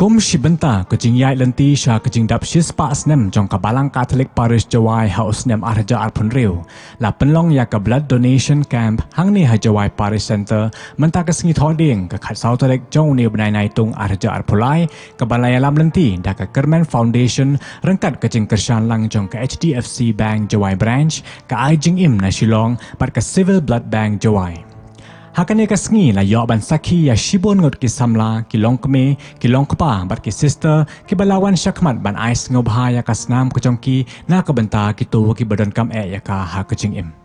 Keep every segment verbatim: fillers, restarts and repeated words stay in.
Kum shi bynta ka jingïaid lynti sha ka jingdap shispah snem jong ka Balang Katholik Parish Jowai ha u snem ar hajar arphew hynriew, la pynlong ïa ka Blood Donation Camp hangne ha Jowai Parish Centre mynta ka sngi Thohdieng ka khatsaw tarik jong une u bnai Naitung ar hajar arphew lai, kaba la ïalam lynti da ka Kyrmen Foundation ryngkat ka jingkyrshan lang jong ka H D F C Bank Jowai Branch, ka Ai Jingim na Shillong bad ka Civil Blood Bank Jowai. Ha kane ka sngi la ïoh ban sakhi ïa shibun ngut ki samla, ki longkmie, ki longkpa bad ki sister kiba la wan shakhmat ban ai sngewbha ïa ka snam ka jong ki na ka bynta kito kiba donkam eh ïa ka ha ka jingim.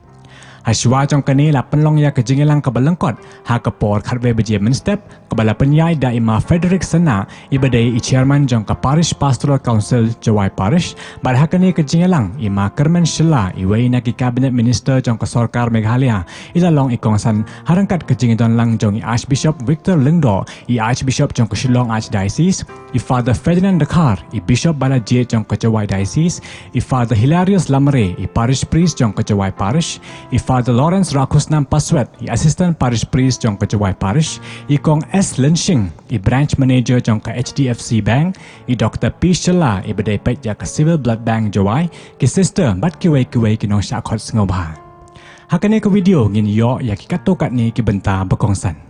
Ha shuwa jong kane la pynlong ïa ka jingïalang kaba lyngkot ha ka por khatwei baje mynstep, kaba la pynïaid da i Ma Frederick Synnah, iba dei i Chairman jong ka Parish Pastoral Council Jowai Parish, bad ha kane ka jingïalang i Ma Kyrmen Shylla, iwei na ki Cabinet Minister jong ka Sorkar Meghalaya, i la long i kongsan ha ryngkat ka jingdon lang jong i Archbishop Victor Lyngdoh, i Archbishop jong ka Shillong Archdiocese, i Father Ferdinand Dkhar, i Bishop ba la jied jong ka Jowai Diocese, i Father Hilarius Lamare, i Parish Priest jong ka Jowai Parish, i Father Lawrence Rakhusnam Paswet, i Assistant Parish Priest jong ka Jowai Parish, i Kong S Lynshing, i Branch Manager jong ka H D F C Bank, i Doctor P Shylla, iba dei peit ïa ka Civil Blood Bank Jowai, ki sister bad kiwei kiwei ki nongshah khot sngewbha. Ha kane ka video ngin ïoh ïa ki katto katne ki bynta ba kongsan.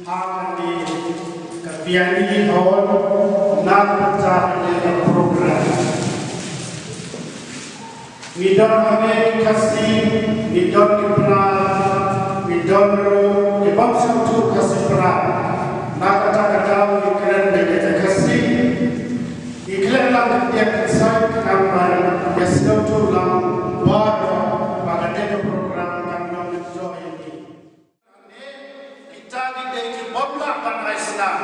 Hangne ka Biani Hall, na ka bynta kane ka program. Ngi don hangne ki Khasi, ngi don ki Pnar, ngi don ruh ki bym sngewthuh Khasi Pnar. Na kata ka daw ngi kren beit ïa ka Khasi. Ngi klet lang ka diak ka sai ka kam ban ïa sngewthuh lang baroh ba kane ka program kan long jong ngi. Kita ki dei ki bym lah ban ai snam.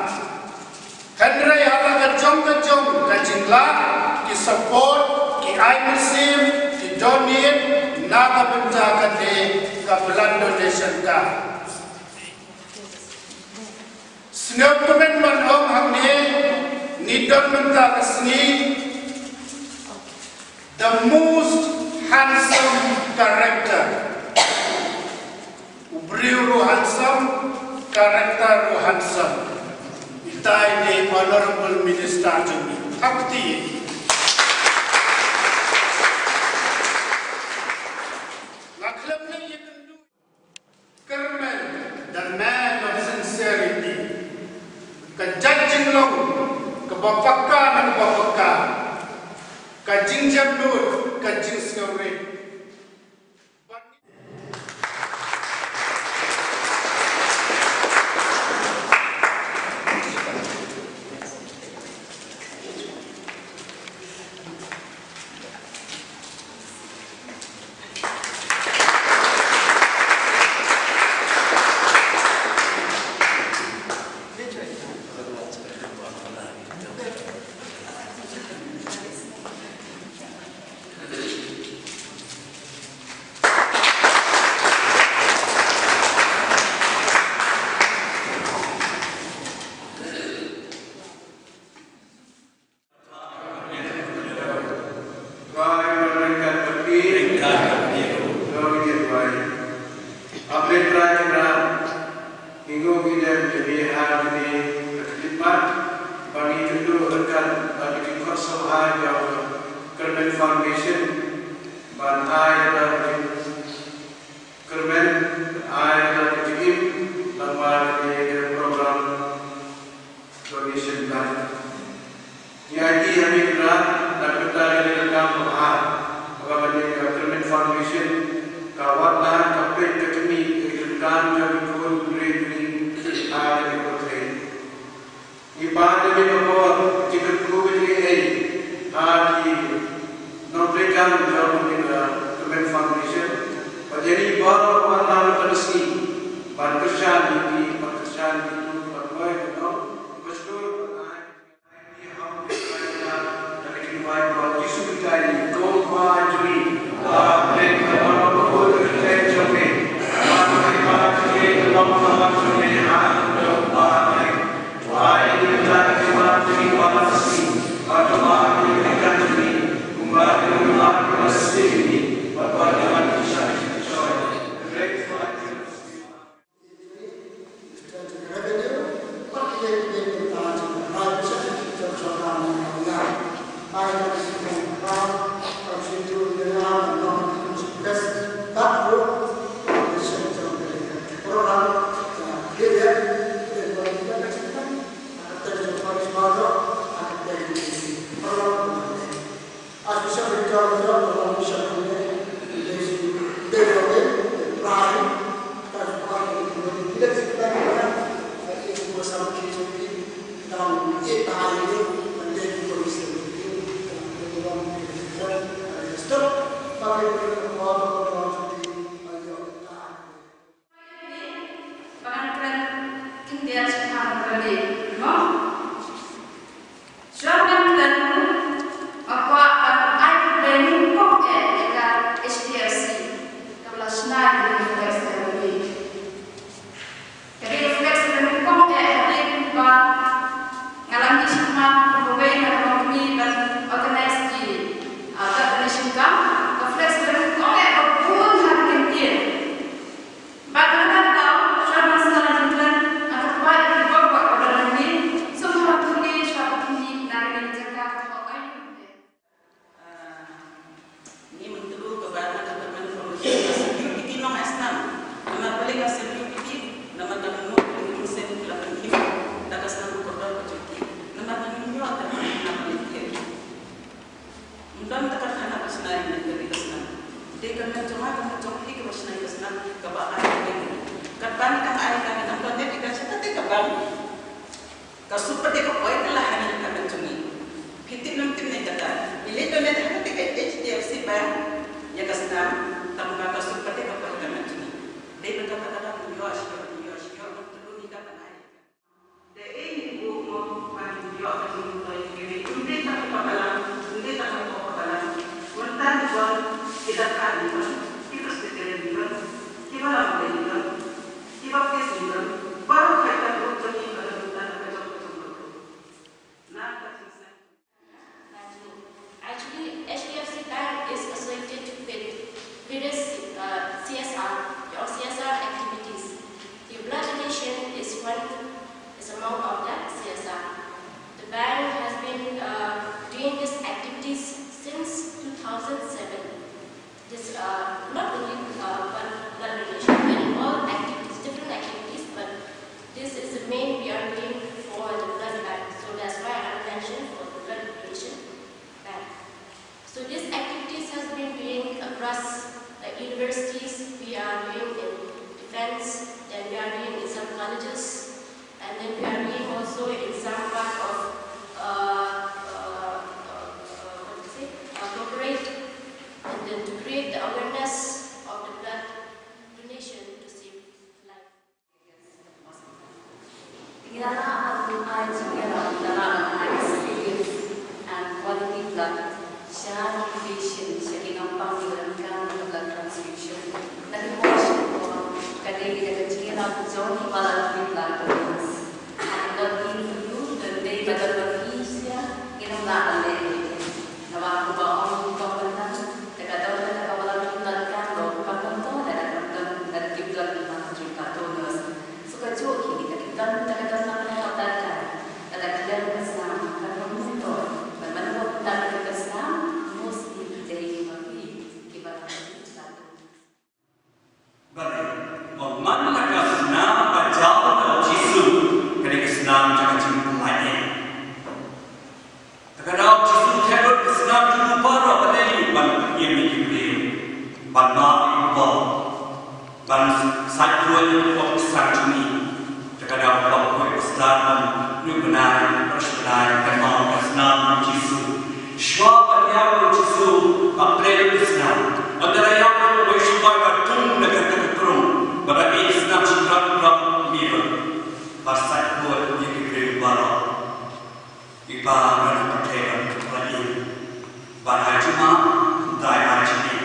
Hynrei ha la ka jong ka jong ka jinglah, ki support, ki ai mynsiem, ki donate na ka bynta kane ka blood donation camp. Sngewkmen ban ong hangne, ngi don mynta ka sngi the most handsome character. U briew ruh handsome, character ruh handsome. Ita i dei Honorable Minister jong ngi. Thap kti. Nga khlem leh ïakynduh. Kyrmen, the man of sincerity. Ka jait jinglong kaba paka na kaba paka. Ka jingjemnud, ka jingsngewrit. Trai, ryngkat bad phi. Ryngkat bad phi ruh. Long ïa trai. Ap leh Trai Kynrad, ngi ngeit ngi dem ïa me ha kane ka khlieh, ba ngi kynduh ryngkat bad ka jingkhot sngewbha jong ka Kyrmen Foundation ban ai ïa ka jing Kyrmen, ai ïa ka jingim lyngba kane ka program donation drive. Ngi aiti ha me Kynrad na ka bynta kane ka kam kaba bha, kaba kane ka Kyrmen Foundation ka wad lad, ka peit, ka khmih ïa ka jingkam jong ki khun bynriew bynriew ha kane ka pyrthei. Ngi pan ïa me ka por, ka jingkyrkhu ka jingaiei ha ki nongtrei kam jong kane ka Kyrmen Foundation. Ka bank ka ai ka ngi nang donate ïa ka sha kata ka bank. Ka sut pat ïa ka poi ka la ha ngi ka bank jong ngi. Phi tip ne ym tip ne kata. Ngi leit donate ha kata ka H D F C Bank ïa ka snam, tang ba ka sut pat ïa ka poi ka bank jong ngi. Dei na kata ka daw ngi ïoh sha, ngi ïoh sha, ïoh nang tlu ngi ka ban ai. Dei ngi buh mo ba ngi ïoh ka jingmyntoi ïa kiwei. Ym dei tang kiba balang, ym dei tang kiba balang. Mynta ngi don ki dkhar ngi don, ki presbyter ngi don, kiba lamdei ngi don, ki baptist ngi don. Baroh kata ka buh jong ngi ka don tang ka jong ka jong ka buh. Na ka jingsan. Actually, H D F C Bank is associated with various uh, C S R or C S R activities. The blood donation is one is among of that C S R. The bank has been uh, doing these activities since two thousand seven. This uh, not only uh, blood, blood donation, but in all activities, different activities, but this is the main we are doing for the blood bank. So that's why I mentioned for the blood donation bank. So these activities has been doing across the universities. We are doing in defense, then we are doing in some colleges, and then we are doing also in some part of uh, uh, uh, uh, what do you say, uh, corporate, and then to create the awareness of the blood donation to save life. Ngi la lah ban ai jingïarap, ngi la lah ban ai safe and quality blood sha ki patient, sha ki nongpang kiba donkam blood transfusion. Lada ki por sha ki por, ka dei da ka jingïarap jong ki ba la ki blood donors. Ka dei ka jingïarap jong ki ba dei ba don ba ki sha ki nong la ban leh. Naba kumba ong ki kong mynta, te ka don te kaba la ki blood kam do, kam don to, lada kam don, lada ki blood ki ma ka jingïarap donors. So kajuh hi, lada ki don, lada ki don lang ka dei ka, lada ki don ka snam, ka don mynta, ban ban don ka snam, mostly ki dei kiba phi, kiba la phi, kiba la. Bad, ong man la ka snam ba jia na u Jisu, ka dei ka snam jong ka jingpyllait. Te ka daw Jisu Herod ka snam jong u baroh ka dei ban im ïa ki briew, ban map ïa ki pop, ban saitjur ïa ki pop ki sang jong ngi. Te ka daw pop khuid ka snam, hynñiew bnai, pyrshah bnai, kan map ka snam jong u Jisu. Shuwa ban ïap u Jisu, ba pynleit ka snam. Ynda la ïap u, wei u sipai ba dung na ka, ka krung, ba da ïeit ka snam shi drap drap mirror. Ba saitjur ïa ki briew baroh. Ïa ba ngi pyrthei ban pynlait ïa. Ba ai jingmap, kumta ai jingim.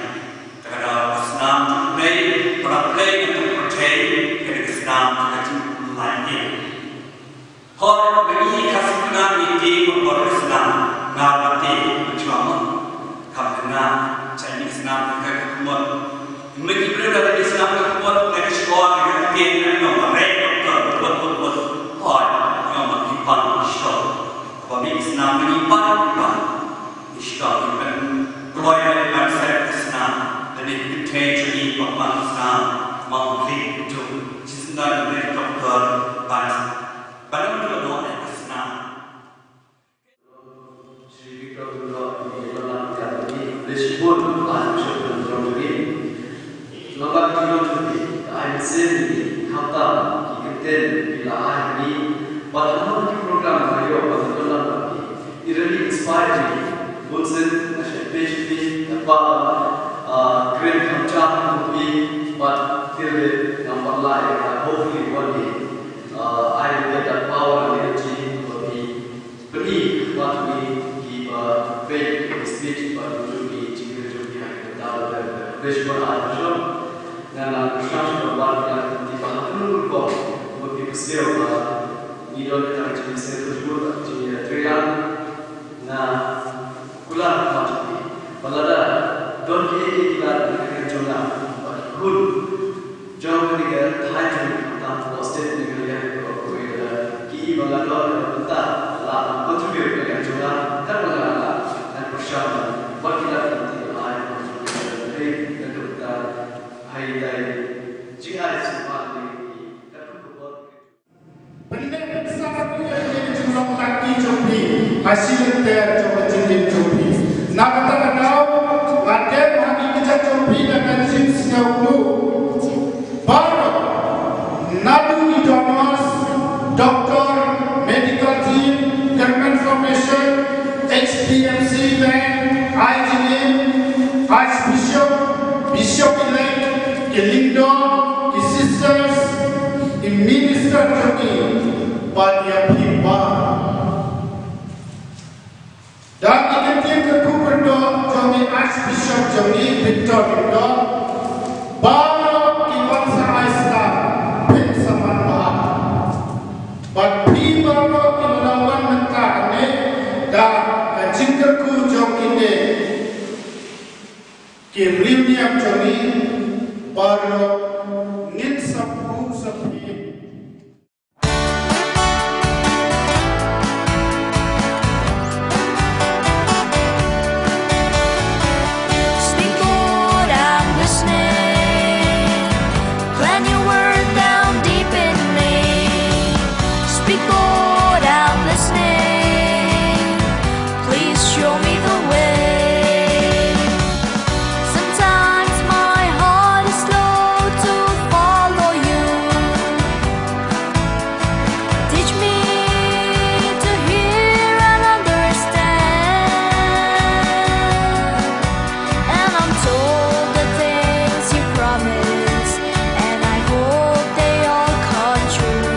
Te ka daw ka snam jong U Blei, ba la pynlait ïa ka pyrthei, ka dei ka snam jong ka jingpynlait ïa. Hooid, ma ngi Khasi Pnar ngi tieng bor ka snam, nga ba tieng, ma jong nga. Kham kynmaw, cha ïa ka snam ka ka kmot. Mynta ki briew da ka snam ka kmot, na ka shkor, na ka ktien, na ka mareh, na ka wot, wot, wot. Hooid, nga ma ki pan ki shkor. Ba mi ka snam, na ki pan, ki pan. Ki shkor, ki pan. Kloi na ka pan sa ka snam. Lane ki thei cha ki pa pan snam. Ma ki tu. Chi snam ni doktor pan. Ba na ka doh na ka snam. Shri Vikram Gupta, ïa la ka privilege bun, ai mynsiem ban jong jong ngi. Lada ki jong jong ngi, ai mynsiem ngi, khamtam, ki kyntien, ki la ai ngi, bad ha ki program, ha ïoh, bad ha ki program, it really inspired me. Bun sien, nga shait peit, peit, nga pa, ah, kren kham jam, bad, kyrle, namar lai, hopefully one day, ah, I will get that power and energy, bad, Pyni, bad, ki ba peit ki speech bad jong ki jingkren jong ki ha ki bynta ba peit ba ai ba shong. Nga nang kyrshan sha ba ki la ki ba ha kano ka rukom ba ki ksew ba ngi don ka jingksew ka jingksew ka jingksew. Nga kular ba ki ba lada don ki ki la ki jong nga ba ki khun. Jong kane ka thaiñ jong ngi khamtam hapoh state Meghalaya, ko, ko, ko, ki i ba la don ka bynta, la contribute ka jong nga, katba nga la, ngan pyrshang, ba ki la, ki la, ai, ka bynta, hai dai, jingai sumar ni, katkum ka bor. Pynlong pynsan ïa kine ki jinglong lynti jong phi ha shi lynter jong ka jingim jong phi. Na kata ka daw nga dem ha ki kjat jong phi da ka jingsngew kluh baroh. Naduh i donors, doctor, medical team, government formation, H P M C bank, I G N, Archbishop, Bishop elect, ki lyngdoh, ki sisters, ki minister jong ngi, bad ïa phi baroh. Da ki ktien kyrkhu kyrdoh jong i Archbishop jong ngi Victor Lyngdoh, baroh ki wan sa ai sla, phin sa man bha. Bad phi baroh kiba la wan mynta hangne da ka jingkyrkhu jong kine ki riewniam jong ngi, baroh ngin sa buh sa phi. Speak, Lord, I'm listening. Plant your word down deep in me. Speak, Lord, I'm listening. Please show me the way. Sometimes my heart is slow to follow you. Teach me to hear and understand. And I'm told the things you promise, and I hope they all come true.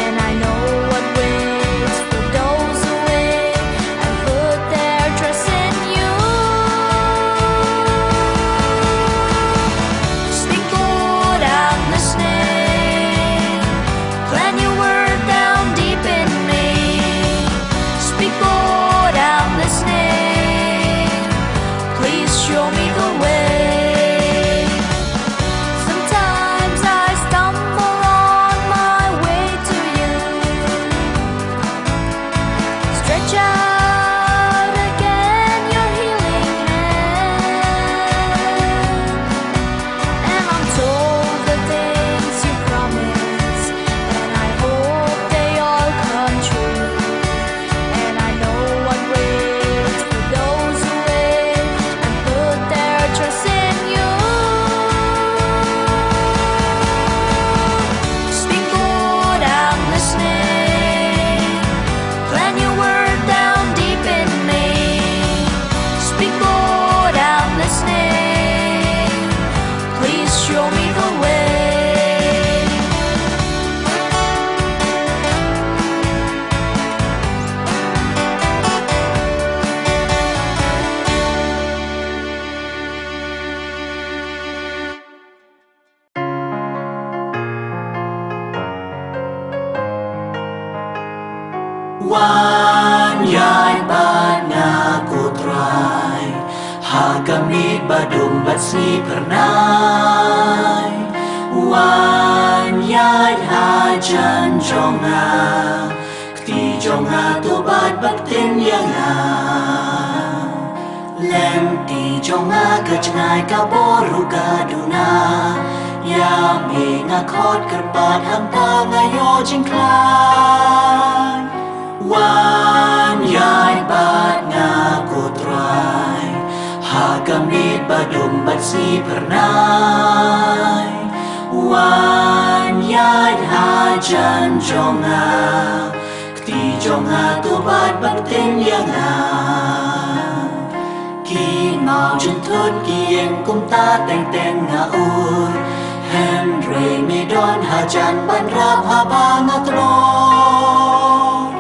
And I know what waits for those who wait and put their trust in you. Speak, Lord, I'm listening. Plant your word down deep in me. Speak, Lord, I'm listening. Please show me the way. Sometimes I stumble on my way to you. Stretch out again your healing hand. And I'm told the things you promise, and I hope they all come true. And I know what waits for those who wait and put their trust in you. Speak, Lord, I'm listening. Plant your word down deep in me. Speak, Lord, I'm listening. Please show me the way. Wan ïaid bad nga ko Trai, ha ka miet ba dum bad sngi phyrnai. Wan ïaid hajan jong nga, kti jong nga to bad bad ktien ïa nga. Lynti jong nga ka jngai ka bor ruh ka duna. Ïa me nga khot kyrpad hangta nga ïoh jingkhlaiñ. Wan ïaid bad nga ko Trai, ha ka miet ba dum bad sngi phyrnai. Wan ïaid hajan jong nga, kti jong nga to bad bad ktien ïa nga. Ki mawjynthut ki ïeng kumta teng teng nga ur, hynrei me don hajan ban rap haba nga tlot.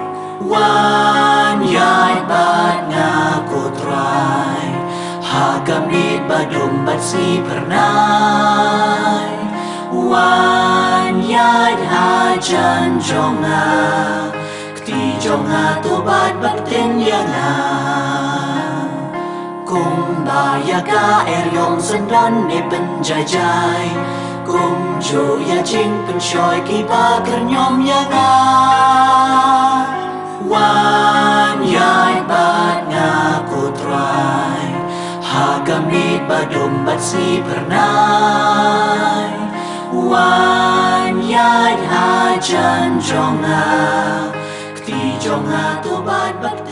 Wan ïaid bad nga ko Trai, ha ka miet ba dum bad sngi phyrnai. Wan ïaid hajan jong nga, kti jong nga to bad bad ktien ïa nga. Kumba ïa ka eriong syndon ne pynjai jai, kumjuh ïa jingpynshoi kiba kyrñiom ïa nga. Wan ïaid bad nga ko Trai, ha ka miet ba dum bad sngi phyrnai. Wan ïaid hajan jong nga, kti jong nga to bad bad